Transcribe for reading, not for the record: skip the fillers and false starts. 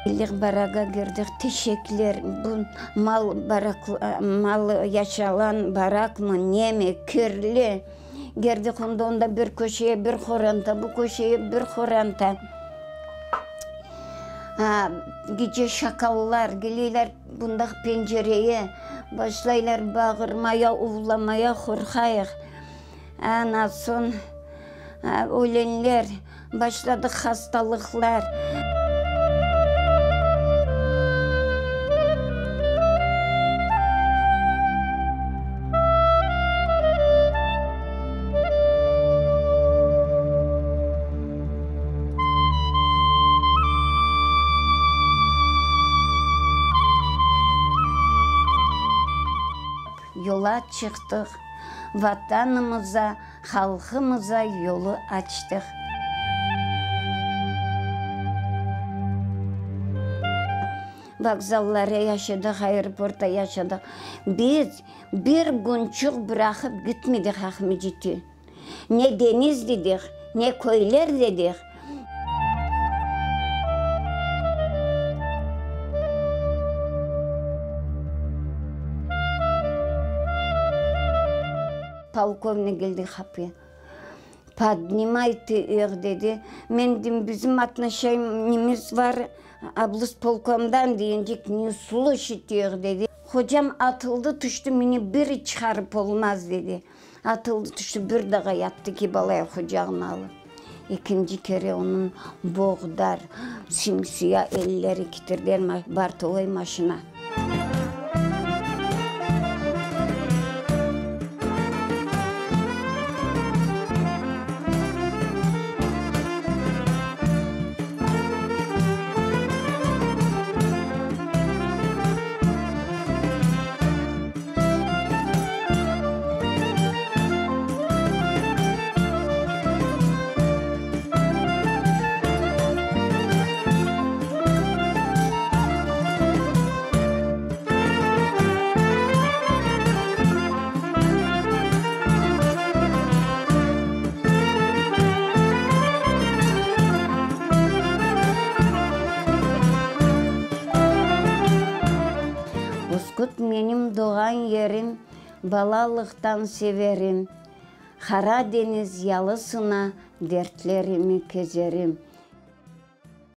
Keldik baraga kirdik, teşekler, bu mal barak, mal yaşalan barakmı, nemi, kirli. Kirdik onda, onda bir köşeye bir qoranta, bu köşeye bir qoranta. Gece şakallar keleyler bundaq pencereye, başlaylar bağırmaya, uvlamaya, qorqayıq. Ana soñ ölenler, başladı hastalıqlar. Yola çıqtıq. Vatanımıza, halqımıza yolu açtıq. Vokzallarda yaşadıq, aeroportta yaşadıq. Biz bir künçük bıraqıp gitmedik Aqmescitte. Ne deñiz dedik, ne köyler dedik. Polkovnik keldi qapıya. Podnimay tı ih, dedi. Men dedim, bizim otnoşeniyemiz bar oblspolkomdan deyince, ne slışit ih, dedi. Hocam atıldı tüşti, meni biri çıqarıp olmaz, dedi. Atıldı tüşti, bir daa yattı ki, balaya qucağına alıp. Ekinci kere onıñ boğdar, sim-siya elleri kitirgen bartoloy maşina. Uskut menim doğğan yerim, balalıqtan severim, Qara deñiz yalısına dertlerimi kezerim.